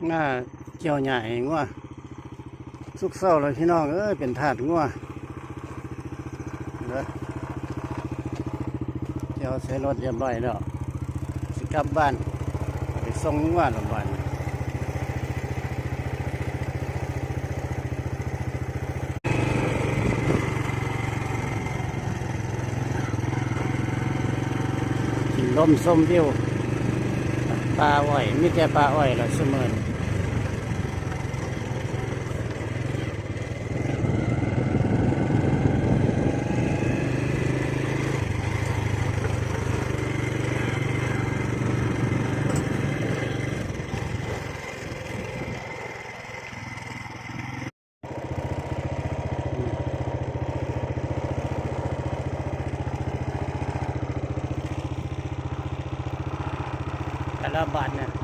ໜ້າກ່ຽວຫຍ້າໃຫ້ງົວ ສຸກເຊົາແລ້ວພີ່ນ້ອງເອີຍ ເປັນທາດງົວເດີ. ກ່ຽວໃສ່ລົດຮຽບຮ້ອຍແລ້ວ ຊິກັບບ້ານ ໄປສົ່ງງົວແລ້ວບາດນີ້. ກິນລົມຊົມວິວ ປ່າອ້ອຍ ມີແຕ່ປ່າອ້ອຍລະຊຸມື້ນີ້. ແຕ່ລະບາດນີ້